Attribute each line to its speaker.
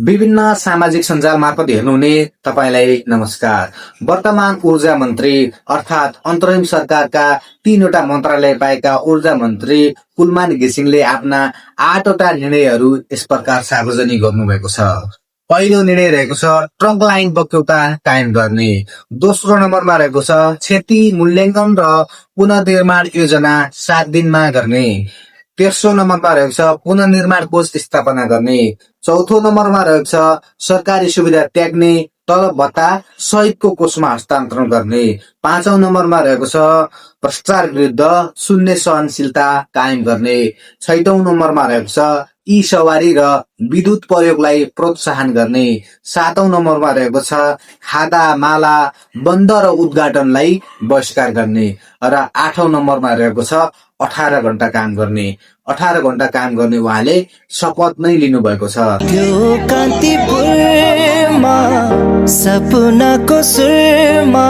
Speaker 1: विभिन्न सामाजिक सञ्जाल मार्फत हेर्नुहुने तपाईलाई नमस्कार। वर्तमान ऊर्जा मन्त्री अर्थात् अन्तरिम सरकारका 3वटा मन्त्रालय पाएका ऊर्जा मन्त्री कुलमान घिसिङले आफ्ना 8वटा निर्णयहरू यस प्रकार सार्वजनिक गर्नुभएको छ। पहिलो निर्णय रहेको छ ट्रङ्क लाइन बक्यौता कायम गर्ने। दोस्रो नम्बरमा रहेको छ क्षति मूल्याङ्कन र पुनर्निर्माण योजना 7 दिनमा गर्ने। तेस्रो नम्बरमा रहेको छ पुनर्निर्माण कोष स्थापना गर्ने। चौथो नम्बरमा रहेको छ सरकारी सुविधा त्याग्ने तलब भत्ता सहितको कोषमा हस्तान्तरण गर्ने। 5औं नम्बरमा रहेको छ भ्रष्टाचार विरुद्ध शून्य सहनशीलता कायम गर्ने। 6औं नम्बरमा रहेको छ ई सवारी र विद्युत प्रयोगलाई प्रोत्साहन गर्ने। 7औं नम्बरमा रहेको छ खादा माला बन्द र उद्घाटनलाई बहिष्कार गर्ने र 8औं नम्बरमा रहेको छ 18 घण्टा काम गर्ने। 18 घण्टा काम गर्ने उहाँले शपथ नै लिनु भएको छ।
Speaker 2: त्यो कान्तिपुरमा सपनाको सुरमा